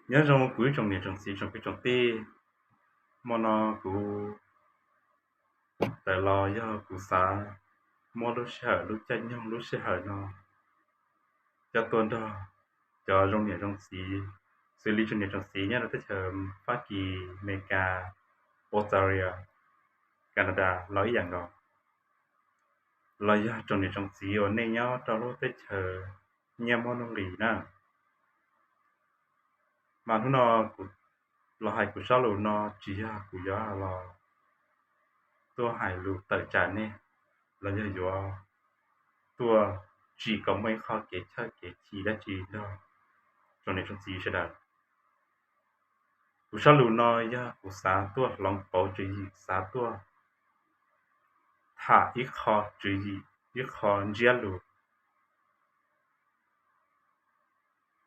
Nyob zoo kuv ib tsoom niam tsoom txiv tsoom kwv tsoom tij, hmo no kuv tawm los yog kuv xav muab lub sij hawm, lub caij nyoog lub sij hawm no coj tuaj nrog cov zoo niam zoo txiv, xws li tsoom niam tsoom txiv nyob rau teb chaws Fab Kis, Amelikas, Australia, Canada los ib yam nkaus, los yog tsoom niam tsoom txiv uas nej nyob rau lub teb chaws nyiaj muaj nuj nqis na. Mas hnub no kuv los hais kuv sab lus no tsis yog kuv yuav los tuaj hais lus tawm tsam nej, los yog yuav tuaj tsim kom muaj ib qho kev chawj kev chim dab tsi nrog tsoom niam tsoom txiv sawv daws. Kuv sab lus no yog kuv xav tuaj hloov pauv tswv yim, xav tuaj tham ib qho tswv yim, ib qho ntsiab lus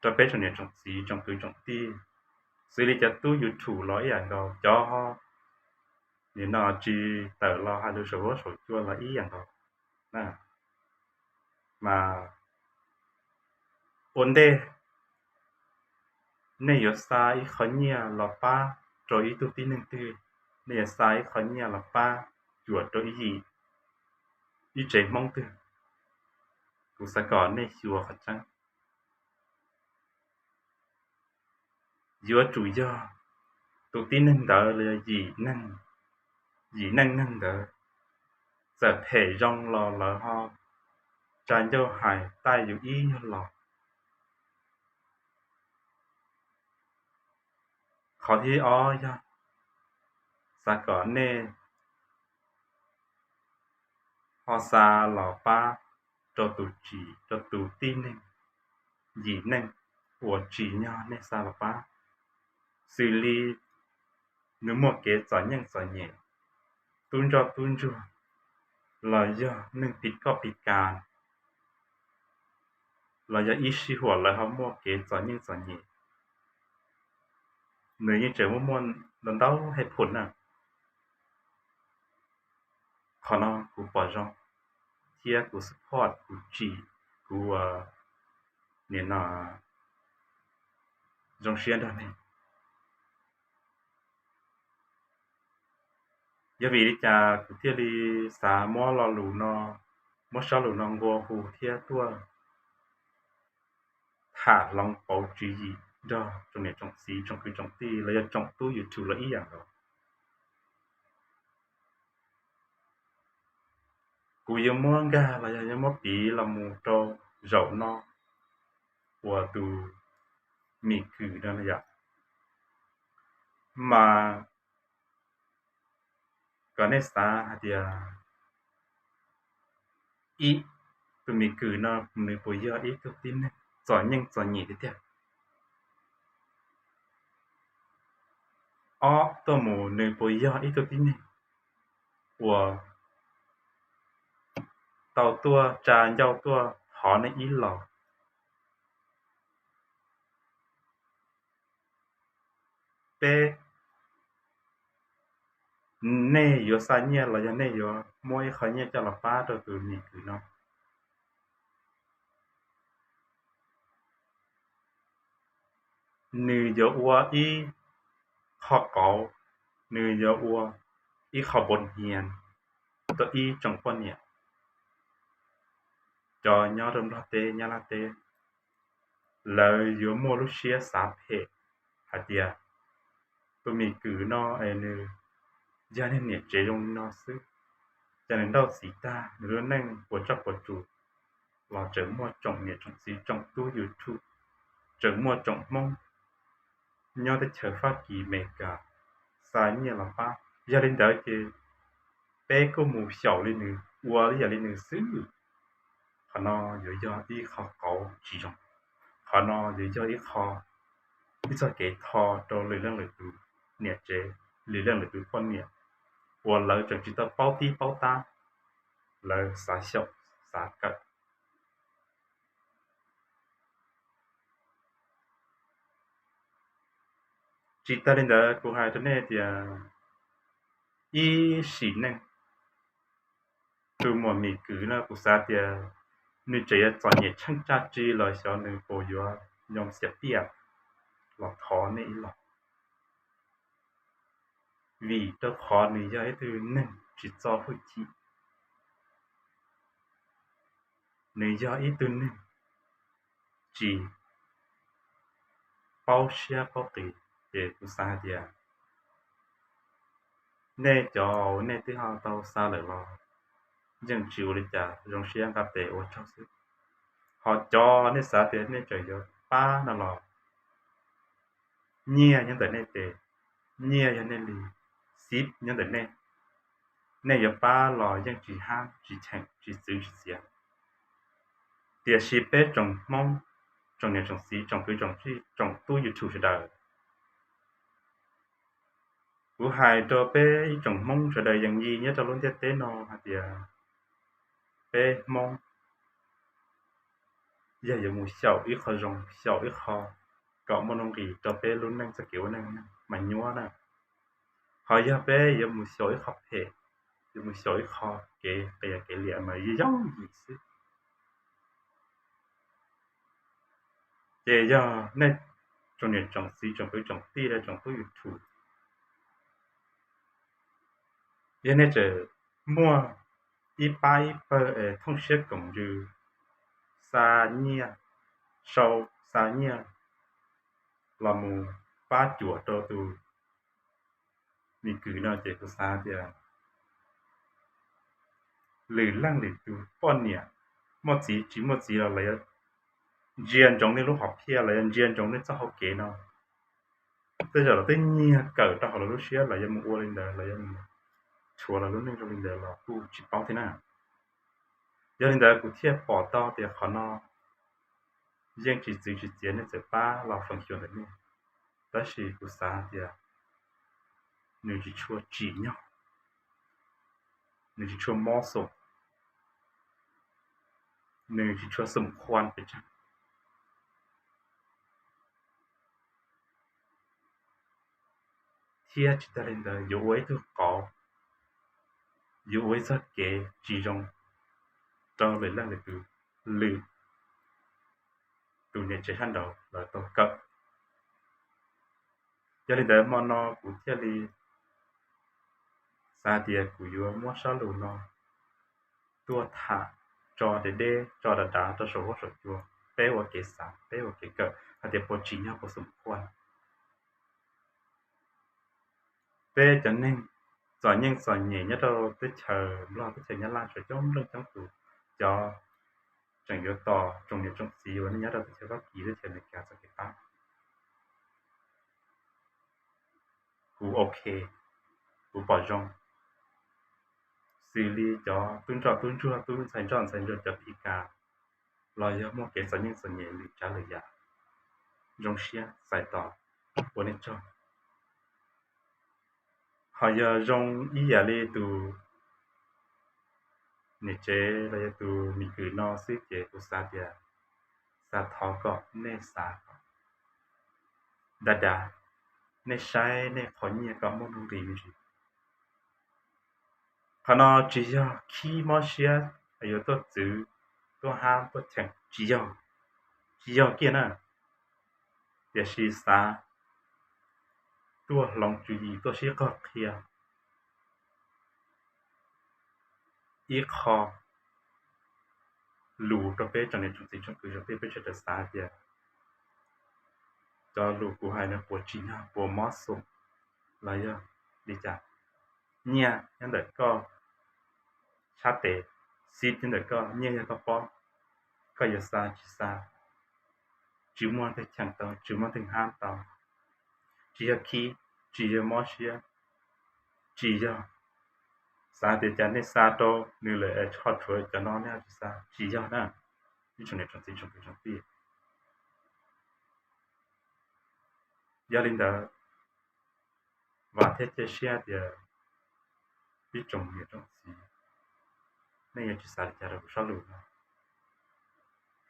rau peb tsoom niam tsoom txiv tsoom kwv tsoom tij, xws li cov tub YouTube los ib yam nkaus, cov nim no tsis tawm los hais lus saum huab saum cua los ib yam nkaus. Mas ua ntej nej yuav xa ib qho nyiaj los pab rau ib tug tib neeg twg, nej yuav xa ib qho nyiaj los pab cuam rau ib yim, ib tsev Hmoob twg, kuv xav kom nej xyuas qhov tseeb. Yuav tsum yog tus tib neeg ntawd los yog yim neej, yim neej neeg ntawd txawm phem zoo los lawv ho tsa ncauj hais taij yus ib nyuag los. Qhov thib ob yog xav kom nej ho xa los pab rau tus tsim, rau tus tib neeg, yim neej uas tsim nyog nej xa los pab, xws li nws muaj kev txom nyem txom nyem, tub ntsoj tub ntsuag, los yog neeg pis koj pis kas, los yog ib sij huam lawv ho muaj kev txom nyem txom nyem, nws yeej tseem muaj muaj ntau ntau hais phum na. Qhov no kuv pom zoo thiab kuv support, kuv tsim, kuv ua nim no zoo siab nrog nej. Yog vim li cas kuv thiaj li xav muab lo lus no, muab sab lus no nqua hu thiab tuaj tham hloov pauv tswv yim nrog tsoom niam tsoom txiv tsoom kwv tsoom tij los yog tsoom tub YouTube los ib yam nkaus. Kuv yuav muab nkag los yog yuav muab piv los mus rau zaum no uas tus mim kwm no yom. Mas kom nej xav hais tias ib, tus mim kwm no nws puas yog ib tug tib neeg txom nyem txom nyem tiag tiag? Ob, tuaj mus nws puas yog ib tug tib neeg uas tau tuaj tsa ncauj tuaj thov nej ib los? Peb, nej yuav xa nyiaj los yog nej yuav muab ib qho nyiaj coj los pab rau tus mim kwm no? Nws yuav ua ib qho qauv, nws yuav ua ib qho npau hnia rau ib tsoom poj niam cov nyob rau Nplog teb Nyab Laj teb. Lawv yuav muaj lub siab xav phem hais tias tus mim kwm no es nws yog niag niam tsev zoo li no xwb, ces nws nrauj txiv tag nws lub neej puas tsuaj puas tsuas los tseem muaj tsoom niam tsoom txiv tsoom tub YouTube, tseem muaj tsoom Hmoob nyob teb chaws Fab Kis Amelikas xa nyiaj los pab. Yog li ntawd ces peb kuj mus xyaum li nws, ua ib yam li nws xwb. Qhov no yuav yog ib qho qauv tsis zoo. Qhov no yuav yog ib qho, ib txoj kev tho rau lwm leej lwm tus niam tsev, lwm leej lwm tus poj niam uas lawv tseem tsis tau paub tib paub tab, lawv xav xyaum xav kawm. Tsis tas li ntawd kuv hais rau nej tias ib sim neej tus muam mim kwm no kuv xav tias nws tseem yuav txom nyem tsheej tsa tsi los xyov nws puas yuav nyoo xiam piaj. los thov nej ib los, vim rau qhov nws yog ib tug neeg tsis txo hwj chim, nws yog ib tug neeg tsis paub siab paub qis, ces kuv xav hais tias nej cov uas nej twb ho tau xa lawm los yeej tsis ua li cas, zoo siab nqa tes ua tsaug xwb. Ho cov nej xav tias nej tseem yuav pab no los nyiaj nyob ntawm nej tes, nyiaj yog nej li, xib nyob ntawm nej, nej yuav pab los yeej tsis hab tsis cheem tsis txwv tsis txiav. Tiam sis peb tsoom Hmoob, tsoom niam tsoom txiv tsoom kwv tsoom tij tsoom tub YouTube sawv daws, kuv hais rau peb ib tsoom Hmoob sawv daws yees yij nyob rau lub ntiaj teb no hais tias peb Hmoob yog yuav mus xyaum ib qho zoo, xyaum ib qho kom muaj nuj nqis rau peb lub neej txoj kev ua neej mas nyuaj na. Ho yog peb yuav mus xyaum ib qho phem, yuav mus xyaum ib qho kev qias kev liam mas yog yooj yim xwb. Ces yog nej tsoom niam tsoom txiv tsoom kwv tsoom tij los tsoom tub YouTube, yog nej tseem muaj ib pab ib pawg es thooj siab koom ntsws xa nyiaj, sau xa nyiaj los mus pab cuam rau tus me kwv no ces kuv xav tias lwm leej lwm tus poj niam muaj txiv tsis muaj txiv los lawv yuav ntsia ntsoov nej lub hom phiaj los yog ntsia ntsoov nej txoj hau kev no. Tej zaum lawv twb nyiag kawm rau hauv lawv lub siab, lawv yuav mus ua li ntawd, lawv yuav mus tshuav lawv lub neej zoo li ntawd los kuj tsis paub thiab na. Yog li ntawd kuv thiaj pom tau tias qhov no yeej tsis txwv tsis txiav, nej txawm pab los feem xyuam ntawm nej, tab sis kuv xav tias nws tsis tshua tsim nyog, nws tsis tshua mob xoom, nws tsis tshua xoom khuam pes tsawg. Thiab tsis tag li ntawd yuav ua ib tug qauv, yuav ua ib txoj kev tsis zoo rau lwm leej lwm tus, lwm tus niam tsev sab nraud lawv tau kawm. Yog li ntawd hmo no kuv thiaj li xav tias kuv yuav muab sab lus no tuaj tham tso deb deb tso dav dav rau saum huab saum cua, peb ua kev xav peb ua kev kawm hais tias puas tsim nyog puas xoom khuam. Peb cov neeg txom nyem txom nyem nyob rau teb chaws Nplog teb chaws Nyab Laj tseem coob leej coob tus, cov tseem yuav tos tsoom niam tsoom txiv uas nej nyob rau teb chaws Fab Kis teb chaws Amelikas txoj kev pab. Kuv ok, kuv pom zoo, xws li cov tub ntsoj tub ntsuag tub ntxhais ntsoj ntxhais ntsuag cov phi kas los yog muaj kev txom nyem txom nyem lwm tsav lwm yam, zoo siab txais tos ua nej tsaug. Ho yog zoo ib yam li tus niam tsev los yog tus me kwv no xwb ces kuv xav tias xav thov kom nej xav dav dav, nej saib nej qhov nyiaj kom muaj nuj nqis me ntsis. Qhov no tsis yog khib mob siab yuav tuaj txwv, tuaj hab tuaj cheem, tsis yog, tsis yog kiag na. Tiam sis xav tuaj hloov tswv yim tuaj sib qog qhia ib qho lus rau peb tsoom niam tsoom txiv tsoom kwv tsoom tij peb sawv daws xav tias cov lus kuv hais no puas tsim nyog puas mob xoom los yog li cas. Nyiaj nyob ntawm koj sab tes, xib nyob ntawm koj, nyiaj yog koj pob, koj yuav xa tsis xa, tsis muaj leej twg cheem tau tsis muaj leej twg hab tau. Tsis yog khib, tsis yog mob siab, tsis yog xav tias cas nej xa rau nws lawm es ho tshuav cov no nej tsis xa, tsis yog na. Ib tsoom niam tsoom txiv tsoom kwv tsoom tij, yog li ntawd vam thiab cia siab tias ib tsoom niam tsoom txiv, nej yuav tsis xav li cas rau kuv sab lus no,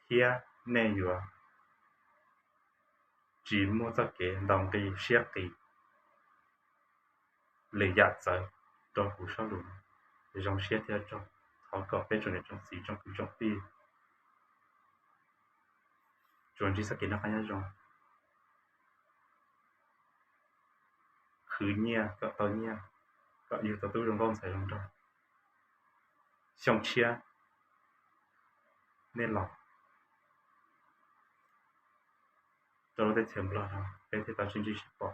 thiab nej yuav tsis muaj txoj kev ntaus nqi siab qis lwm yam txawv rau kuv sab lus no. Zoo siab thiab tsaug, thov kom peb tsoom niam tsoom txiv tsoom kwv tsoom tij tsuas ntsib txoj kev noj qab nyob zoo. khwv nyiaj kom tau nyiaj, kom yug tau tub zoo nkauj ntxhais zoo nraug. Xyoo tshiab nej los rau lub teb chaws Nplog no peb thiaj tau sib ntsib sib pom.